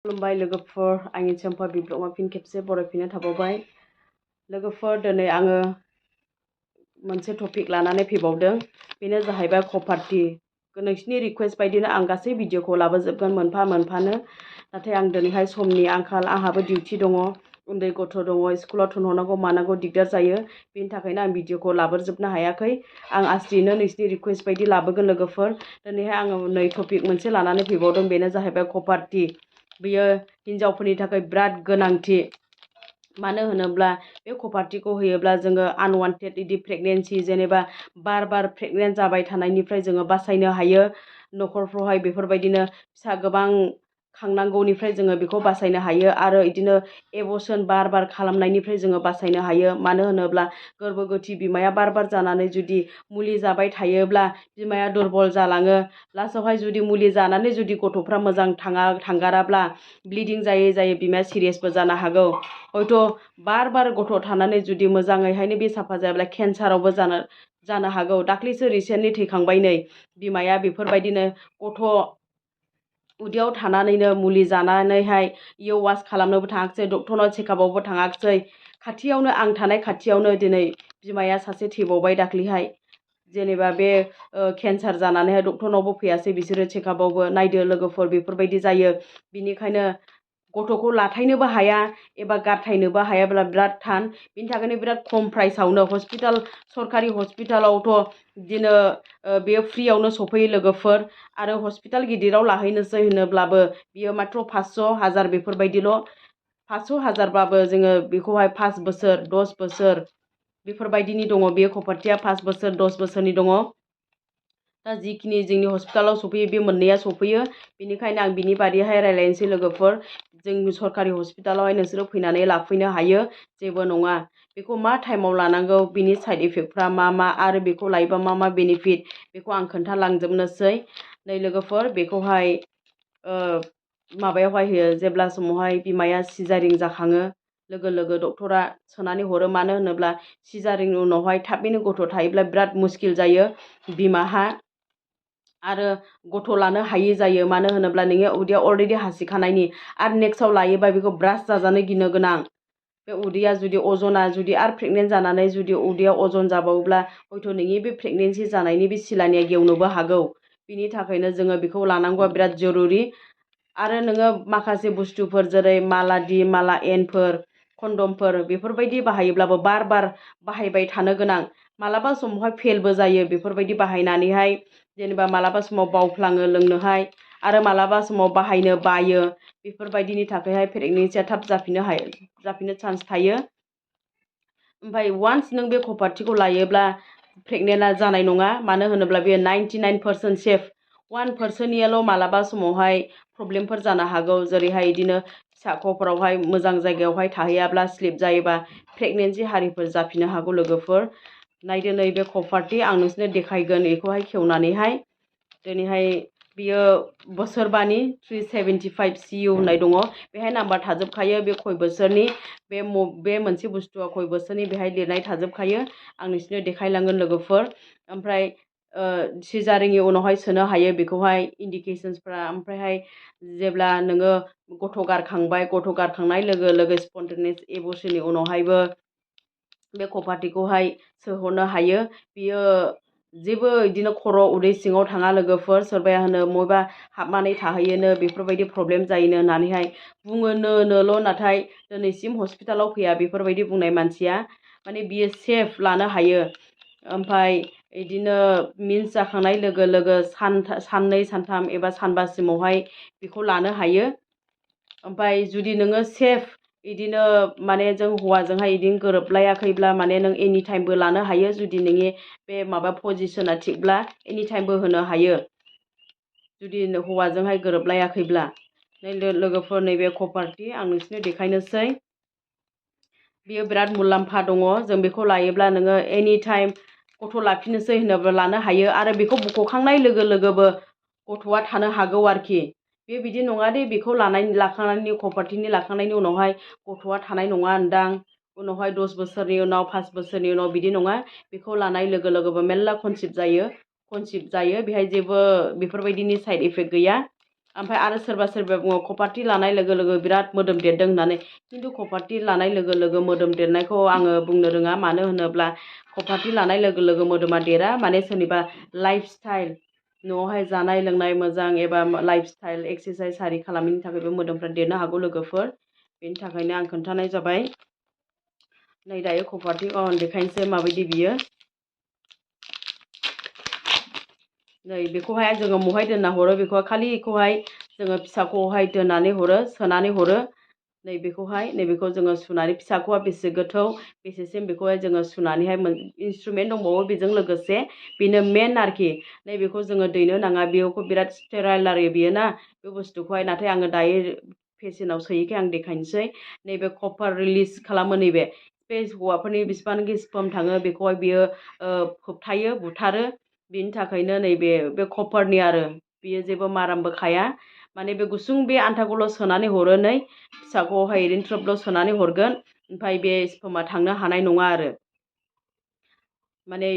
खुलुमबाय लोगोफोर, आंनि चम्पा बिब्लगआव फिन खेबसे बरायफिननाय थाबावबाय। लोगोफोर, दिनै आङो मोनसे टपिक लानानै फैबावदों। बेनो जाहैबाय कपार्टि। नोंसिनि रिकुवेस्ट बायदिनो आं गासै भिडिअखौ लाबोजोबगोन मोनफा मोनफानो। नाथाय आं दिनैहाय समनि आंखाल, आंहाबो डिउटि दङ, उन्दै गथ' दङ, स्कुलाव थिनहरनांगौ मानांगौ दिगदार जायो। बेनि थाखायनो आं भिडिअखौ लाबोजोबनो हायाखै। आं आस्थियैनो नोंसिनि रिकुवेस्ट बायदि लाबोगोन लोगोफोर। दिनैहाय आङो नै टपिक मोनसे लानानै फैबावदों, बेनो जाहैबाय कपार्टि। बेयो हिनजावफोरनि थाखाय बिराद गोनांथि। मानो होनोब्ला बे कपार्टिखौ होयोब्ला जोङो आनवान्टेड इदि प्रेगनेन्सि, जेनेबा बार प्रेगनेन्ट जाबाय थानायनिफ्राय जोङो बासायनो हायो। न'खरफ्रावहाय बेफोरबायदिनो फिसा गोबां खांनांगौनिफ्राय जोङो बेखौ बासायनो हायो। आरो इदिनो एबर्सन बार खालामनायनिफ्राय जोङो बासायनो हायो। मानो होनोब्ला गोर्बोगोथि बिमाया बार जानानै जुदि मुलि जाबाय थायोब्ला बिमाया दुरबल जालाङो। लास्टआवहाय जुदि मुलि जानानै जुदि गथ'फ्रा मोजां थांगाराब्ला ब्लिडिं जायै बिमाया सिरियासबो जानो हागौ। हयथ' बार गथ' थानानै जुदि मोजाङैहायनो बे साफा जायाब्ला केन्सारावबो जानो हागौ। दाख्लैसो रिसेन्टलि थैखांबाय नै बिमाया बेफोरबायदिनो गथ' उदैयाव थानानैनो मुलि जानानैहाय इयो वास खालामनोबो थाङाखिसै, डक्टरनाव चेकआपआवबो थाङाखिसै। खाथियावनो आं थानाय खाथियावनो दिनै बिमाया सासे थैबावबाय दाख्लैहाय। जेनेबा बे केन्सार जानानैहाय डक्टरनावबो फैयासै बिसोरो चेकआपआवबो। नायदो लोगोफोर, बेफोरबायदि जायो। बिनिखायनो गथ'खौ लाथायनोबो हाया एबा गारथायनोबो हायाब्ला बिराद थान। बिनि थाखायनो बिराद खम प्राइसआवनो हस्पिटाल, सरकारि हस्पिटालावथ' बिदिनो बेयो फ्रियावनो सफैयो लोगोफोर। आरो हस्पिटाल गिदिराव लाहैनोसै होनोब्लाबो बियो माथ्र 500, 1000 बेफोरबायदिल'। 500, 1000बाबो जोङो बेखौहाय 5 बोसोर, 10 बोसोर बेफोरबायदिनि दङ। बेयो कपार्टिया 5 बोसोर, 10 बोसोरनि दङ। दा जिखिनि जोंनि हस्पिटालाव सफैयो बे मोननैया सफैयो। बेनिखायनो आं बिनि बादैहाय रायज्लायनोसै लोगोफोर। जोंनि सरकारि हस्पिटालावहाय नोंसोरो फैनानै लाफैनो हायो, जेबो नङा। बेखौ मा टाइमाव लानांगौ, बिनि साइड इफेक्टफ्रा मा आरो बेखौ लायोबा मा बेनिफिट, बेखौ आं खोन्थालांजोबनोसै। नै लोगोफोर, बेखौहाय माबायावहाय होयो जेब्ला समावहाय बिमाया सिजारिं जाखाङो, लोगो डक्टरा सोनानै हरो। मानो होनोब्ला सिजारिंनि उनावहाय थाबैनो गथ' थायोब्ला बिराद मुस्किल जायो बिमाहा। आरो गथ' लानो हायि जायो। मानो होनोब्ला नोङो उदैयाव अलरेडि हासिखानायनि आरो नेक्स्टआव लायोबा बेखौ ब्रास जाजानो गिनो गोनां। बे उदैया जुदि अजना जुदि आरो प्रेगनेन्ट जानानै जुदि उदैयाव अजन जाबावोब्ला हयथ' नोंनि बे प्रेगनेन्सि जानायनि बे सिलानिया गेवनोबो हागौ। बिनि थाखायनो जोङो बेखौ लानांगौआ बिराद जरुरि। आरो नोङो माखासे बुस्थुफोर जेरै माला एनफोर, कन्डमफोर बेफोरबायदि बाहायोब्लाबो बार बाहायबाय थानो गोनां। मालाबा समावहाय फेलबो जायो बेफोरबायदि बाहायनानैहाय। जेनेबा मालाबा समाव बावफ्लाङो लोंनोहाय, आरो मालाबा समाव बाहायनो बायो। बेफोरबायदिनि थाखायहाय प्रेगनेन्सिया थाब जाफिननो चान्स थायो। ओमफ्राय वान्स नों बे कपार्टिखौ लायोब्ला प्रेगनेन्टआ जानाय नङा। मानो होनोब्ला बेयो 99% सेफ। 1%नियाल' मालाबा समावहाय प्रब्लेमफोर जानो हागौ। जेरैहाय बिदिनो फिसाख'फोरावहाय मोजां जायगायावहाय थाहैयाब्ला स्लिप जायोबा प्रेगनेन्सि हारिफोर जाफिननो हागौ लोगोफोर। नायदो नै बे कपार्टि, आं नोंसोरनो देखायगोन बेखौहाय खेवनानैहाय। दिनैहाय बियो बोसोरबानि 375 CU होननाय दङ। बेहाय नाम्बार थाजोबखायो। बे खय बोसोरनि बे मोनसे बुस्थुआ खय बोसोरनि बेहाय लिरनाय थाजोबखायो। आं नोंसोरनो देखायलांगोन लोगोफोर। ओमफ्राय सिजारिंनि उनावहाय सोनो हायो बेखौहाय इन्डिकेसन्सफ्रा। ओमफ्रायहाय जेब्ला नोङो गथ' गारखांनाय लोगो स्पन्टेनियास एबर्सननि उनावहायबो बे कपार्टिखौहाय सोहरनो हायो। बियो जेबो बिदिनो खर' उदै सिङाव थाङा लोगोफोर। सोरबाया होनो बबेबा हाबनानै थाहैयोनो, बेफोरबायदि प्रब्लेम जायोनो होननानैहाय बुङो नोल'। नाथाय दिनैसिम हस्पिटालाव फैया बेफोरबायदि बुंनाय मानसिया। माने बियो सेफ, लानो हायो। ओमफ्राय बिदिनो मिन्स जाखांनाय लोगो साननै सानथाम एबा सानबासिमावहाय बेखौ लानो हायो। ओमफ्राय जुदि नोङो सेफ बिदिनो माने जों हौवाजोंहाय बिदिनो गोरोबलायाखैब्ला माने नों एनि टाइमबो लानो हायो। जुदि नोंनि बे माबा पजिसना थिगब्ला एनि टाइमबो होनो हायो, जुदि हौवाजोंहाय गोरोबलायाखैब्ला। लोगोफोर, नैबे कपार्टि आं नोंसोरनो देखायनोसै। बेयो बिराद मुलाम्फा दङ। जों बेखौ लायोब्ला नोङो एनि टाइम गथ' लाफिननोसै होनोब्ला लानो हायो। आरो बेखौ बख'खांनाय लोगोबो गथ'आ थानो हागौ आरोखि। बे बिदि नङा दे बेखौ कपार्टिनि लाखांनायनि उनावहाय गथ'आ थानाय नङा होनदां, उनावहाय 10 बोसोरनि उनाव 5 बोसोरनि उनाव बिदि नङा। बेखौ लानाय लोगोबो मेरला कनसिभ जायो। बेहाय जेबो बेफोरबायदिनि साइड इफेक्ट गैया। ओमफ्राय आरो सोरबा सोरबा बुङो कपारटि लानाय लोगो लोगो बिराद मोदोम देरदों होननानै। खिन्थु कपारटि लानाय लोगो लोगो मोदोम देरनायखौ आङो बुंनो रोङा। मानो होनोब्ला कपारटि लानाय लोगो लोगो मोदोमा देरा। माने सोरनिबा लाइफ स्टाइल, न'आवहाय जानाय लोंनाय मोजां एबा लाइफ स्टाइल एक्सारसाइस आरि खालामैनि थाखायबो मोदोमफ्रा देरनो हागौ लोगोफोर। बेनि थाखायनो आं खोन्थानाय जाबाय। नै दायो कपारटि देखायनोसै माबायदि बियो। नै बेखौहाय जोङो महाय दोनना हरो, बेखौहाय खालि बेखौहाय जोङो फिसाखौहाय दोननानै हरो, सोनानै हरो। नै बेखौहाय नैबेखौ जोङो सुनानै, फिसाखौहाय बेसे गोथौ बेसेसिम बेखौहाय जोङो सुनानैहाय इन्सट्रुमेन्ट दंबावो बेजों लोगोसे, बेनो मेन आरोखि। नैबेखौ जोङो दैनो नाङा, बेखौ बिराद स्टेराइल आरो बियो ना, बे बुस्थुखौहाय। नाथाय आङो दायो फेशनाव सोयैखाय आं देखायनोसै। नैबे कपार रिलिज खालामो, नैबे बे हौवाफोरनि बेसिबांखि स्पर्म थाङो बेखौहाय बियो होबथायो, बुथारो। बेनि थाखायनो नैबे कपारनि आरो बियो जेबो मारामबो खाया। माने बे गुसुं बे आन्थाखौल' सोनानै हरो, नै फिसाखौहाय ओरैनो थ्रोबल' सोनानै हरगोन। ओमफ्राय बे स्पर्मा थांनो हानाय नङा आरो। माने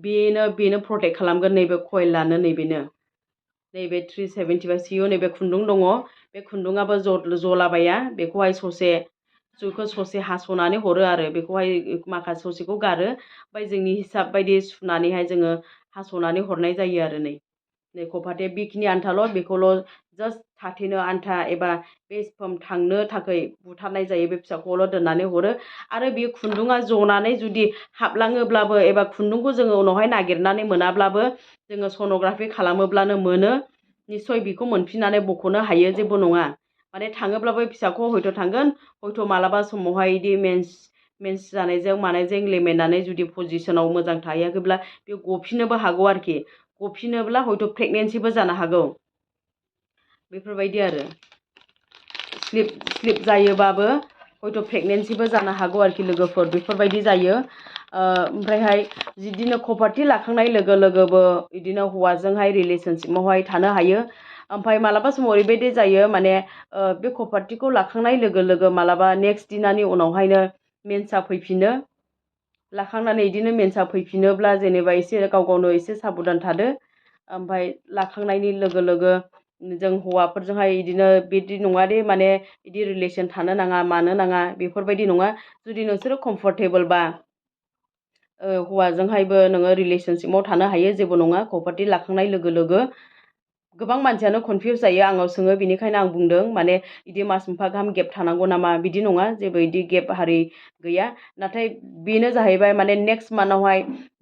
बेनो प्रटेक्ट खालामगोन, नैबे कइलानो नैबेनो। नैबे 375 CU नैबे खुन्दुं दङ। बे खुन्दुङाबो जलाबाया। बेखौहाय ससे हास'नानै हरो आरो। बेखौहाय माखासे ससेखौ गारो। ओमफ्राय जोंनि हिसाब बायदि सुनानैहाय जोङो हास'नानै हरनाय जायो आरो। नै कपारटिया बेखिनि आन्थाल', बेखौल' जास्ट थाथेनो आन्था एबा बे स्पर्म थांनो थाखाय बुथारनाय जायो। बे फिसाखौल' दोननानै हरो। आरो बे खुन्दुङा जनानै जुदि हाबलाङोब्लाबो एबा खुन्दुंखौ जोङो उनावहाय नागिरनानै मोनाब्लाबो, जोङो सन'ग्राफि खालामोब्लानो मोनो। निस्सय बेखौ मोनफिननानै बख'नो हायो, जेबो नङा। माने थाङोब्लाबो फिसाखौ हयथ' थांगोन, हयथ' मालाबा समावहाय बिदि मेन्स जानायजों मानायजों लेमेनानै जुदि पजिसनाव मोजां थाहैयाखैब्ला बे गफिननोबो हागौ आरोखि। गफिनोब्ला हयथ' प्रेगनेन्सिबो जानो हागौ। बेफोरबायदि आरो। स्लिप जायोबाबो हयथ' प्रेगनेन्सिबो जानो हागौ आरोखि लोगोफोर, बेफोरबायदि जायो। ओमफ्रायहाय बिदिनो कपारटि लाखांनाय लोगो लोगोबो बिदिनो हौवाजोंहाय रिलेसनशिपआवहाय थानो हायो। ओमफ्राय मालाबा समाव ओरैबायदि जायो, माने बे कपारटिखौ लाखांनाय लोगो लोगो मालाबा नेक्स्ट दिनानि उनावहायनो मेन्सआ फैफिनो। लाखांनानै बिदिनो मेन्सआ फैफिनोब्ला जेनेबा एसे गाव गावनो एसे साबधान थादो। ओमफ्राय लाखांनायनि लोगो लोगो जों हौवाफोरजोंहाय बिदिनो बिदि नङा दे, माने बिदि रिलेसन थानो नाङा मानो नाङा, बेफोरबायदि नङा। जुदि नोंसोरो कम्फर्टेबोलबा हौवाजोंहायबो नोङो रिलेसनशिपआव थानो हायो, जेबो नङा। कपारटि लाखांनाय लोगो लोगो गोबां मानसियानो कनफिउस जायो, आंनाव सोङो, बेनिखायनो आं बुंदों माने बिदि मास मोनफा गाहाम गेप थानांगौ नामा, बिदि नङा, जेबो बिदि गेप हारि गैया। नाथाय बेनो जाहैबाय माने नेक्स्ट मान्थआवहाय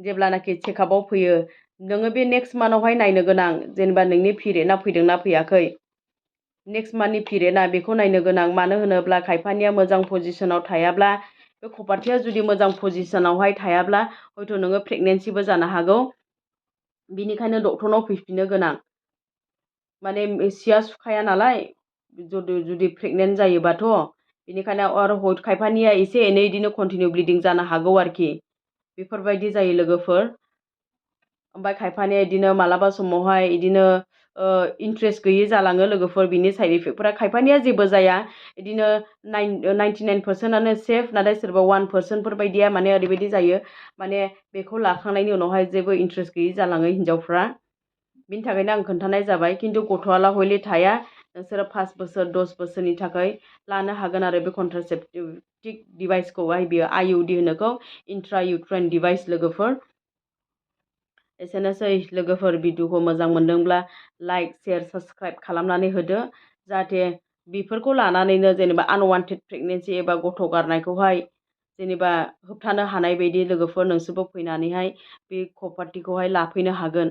जेब्लानाखि चेकआपआव फैयो, नोङो बे नेक्स्ट मान्थआवहाय नायनो गोनां, जेनेबा नोंनि पिरियडआ फैदोंना फैयाखै, नेक्स्ट मान्थनि पिरियडआ बेखौ नायनो गोनां। मानो होनोब्ला खायफानिया मोजां पजिसनाव थायाब्ला, बे कपारटिया जुदि मोजां पजिसनावहाय थायाब्ला हयथ' नोङो प्रेगनेन्सिबो जानो हागौ। बिनिखायनो डक्टरनाव फैफिननो गोनां। माने सिया सुखाया नालाय, जुदि प्रेगनेन्ट जायोबाथ'। बेनिखायनो आरो खायफानिया एसे एनै बिदिनो कन्टिनिउ ब्लिडिं जानो हागौ आरोखि। बेफोरबायदि जायो लोगोफोर। ओमफ्राय खायफानिया बिदिनो मालाबा समावहाय बिदिनो इन्ट्रेस्ट गैयै जालाङो लोगोफोर। बिनि साइड इफेक्टफोरा खायफानिया जेबो जाया, बिदिनो 99% सेफ। नाथाय सोरबा 1% बायदिया माने ओरैबायदि जायो, माने बेखौ लाखांनायनि उनावहाय जेबो इन्ट्रेस्ट गैयै जालाङो हिनजावफ्रा। बिनि थाखायनो आं खोन्थानाय जाबाय। खिन्थु गथ'आला हयले थाया, नोंसोरो 5 बोसोर 10 बोसोरनि थाखाय लानो हागोन आरो बे कन्ट्रासेप्टिभ डिभाइसखौहाय। बियो IUD होनोखौ, इन्ट्रा इउट्राइन डिभाइस लोगोफोर। एसेनोसै लोगोफोर। भिडिअखौ मोजां मोनदोंब्ला लाइक, शेयार, साबस्क्राइब खालामनानै होदो, जाहाथे बेफोरखौ लानानैनो जेनेबा आनवान्टेड प्रेगनेन्सि एबा गथ' गारनायखौहाय जेनेबा होबथानो हानाय बायदि लोगोफोर, नोंसोरबो फैनानैहाय बे कपारटिखौहाय लाफैनो हागोन।